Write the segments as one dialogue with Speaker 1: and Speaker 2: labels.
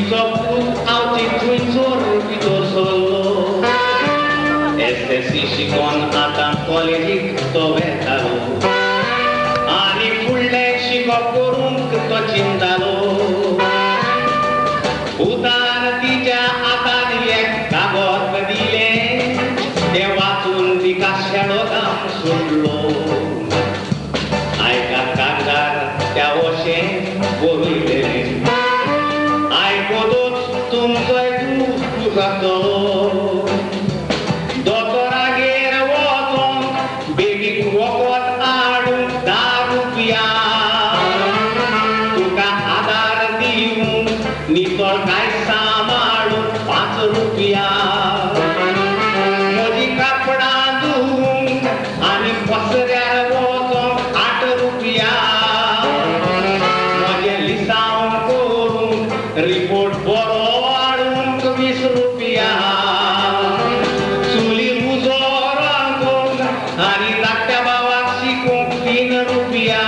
Speaker 1: तिचो पूत आवची थंयसर भितर सरलो. एसएससी शिकोन आतां कॉलेजीक तो वेतालो आनी फुडलें शिकप करूंक तो चिंतालो. पुतान तिच्या हातान एक कागद दिलें, तें वाचून तिका शेळो घाम सुटलो. आयका कागदार त्या अशें बरयलें, आयकतूच तुमचोय दूख जातलो. दोतोरागेर वचोंक बेबीक वखद हाडूंक 10 रुपया, तुका आदार दिवंक नितळ काय सांबाळूंक 5 रुपया, म्हजी कापडां धुवूंक आनी पसऱ्यार वचोंक 8 रुपया, म्हजें लिसांव करूंक रिपोर्ट बरो हाडूंक 20 रुपया, चुलीर उजो रांदूंक आनी धाकट्या भावाक शिकूंक 3 रुपया,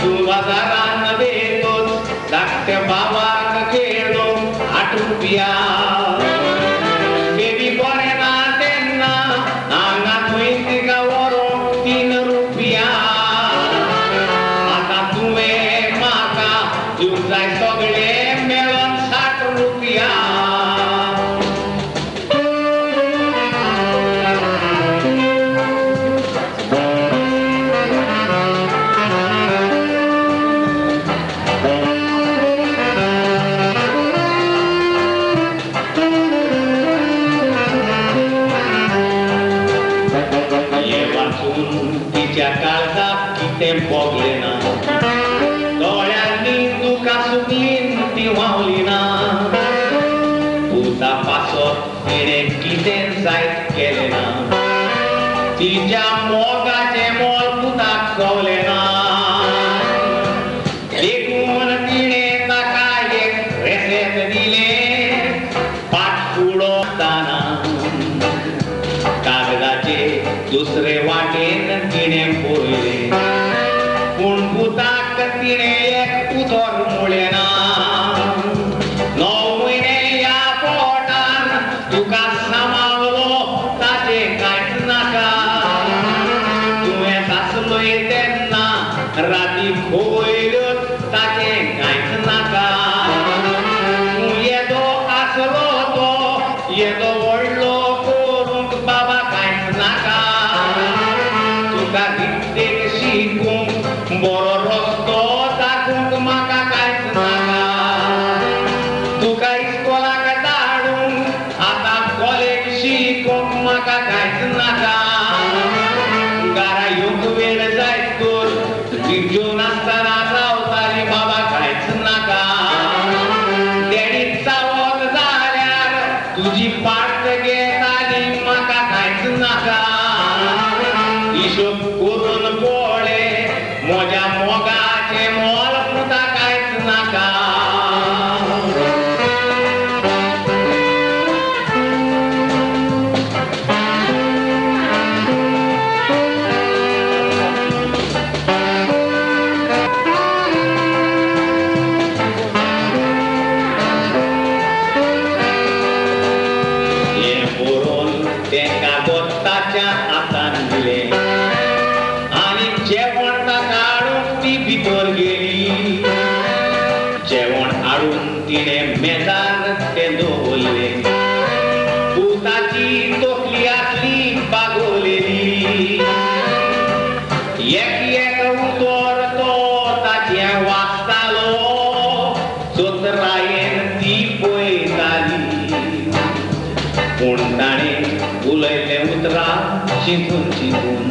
Speaker 1: तूं बाजारान वेतोच धाकट्या भावाक खेळोंक 8 रुपया. बेबी बरें ना तेन्ना हांगा थंय तिका व्हरोंक 3 रुपया. आतां तुवें म्हाका दिवंक जाय सगळें मेळोन 60 रुपया. हें वाचून तिच्या काळजाक कितें भोगलें ना, दोळ्यांनी दुकां सुकलीं ती व्हांवली ना. पुता पासत तिणें कितें जायत केलें ना, तिच्या मोगाचें मोल पुताक कवलें ना. देखून तिणें ताका एक रेसेत दिलें, पाट फुडो आसतना कागदाचे दुसरे वाटेन तिणें पळयलें, पूण पुताक तिणें एक उतर म्हळें ना. 9 म्हयने ह्या पोटान तुका सांबाळलो ताचें कांयच नाका, तुवें सासलोय तेन्ना राती खोयल्योच ताचें कांयच नाका. तूं येदो आसलो तो येदो व्हडलो करूंक बाबा कांयच नाका, तुका विद्येक शिकूंक बरो रस्तो दाखोवंक म्हाका कांयच नाका, तुका इस्कोलाक धाडूंक आतां कॉलेज शिकूंक म्हाका कांयच नाका. घरा येवंक वेळ जायत तर घेवन आसतना रावताली बाबा कांयच नाका. डॅडी चावत जाल्यार तुजी पाट घेताली म्हाका कांयच नाका. हिशोब करून पळय म्हज्या मोगाचें मोल पुता कांयच नाका. हें बरोवन तें कागद ताच्या हातान दिलें आनी जेवण ताका हाडूंक ती भितर गेली. जेवण हाडून तिणें मेजार तें दवरलें. पुताची तकली आसली बागवलेली, एक एक उतर तो ताचें वाचतालो, चतुरायेन ती पळयताली. पूण ताणें उलयल्लें उतरां चिंतून चिंतून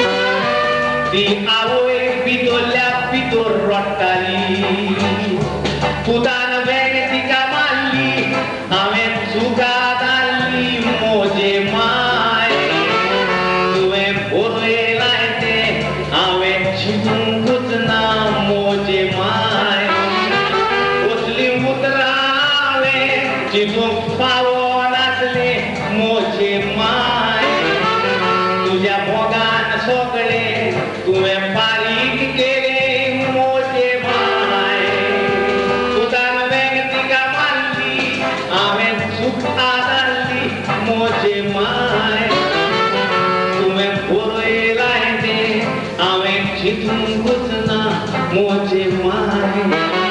Speaker 1: ती आवय भितरल्या भितर रडटाली. पुतान वेग तिका मारली, हांवें चुका जाल्ली म्हजे माय, तुवें बरयलां तें हांवें चिंतूंकूच ना म्हजे माय, असलीं उतरां हांवें चिंतूंक फावो नासलीं म्हजे माय, तुज्या मोगान सगळें तुवें फारीक केलें म्हजे माय. पुतान वेग तिका माय.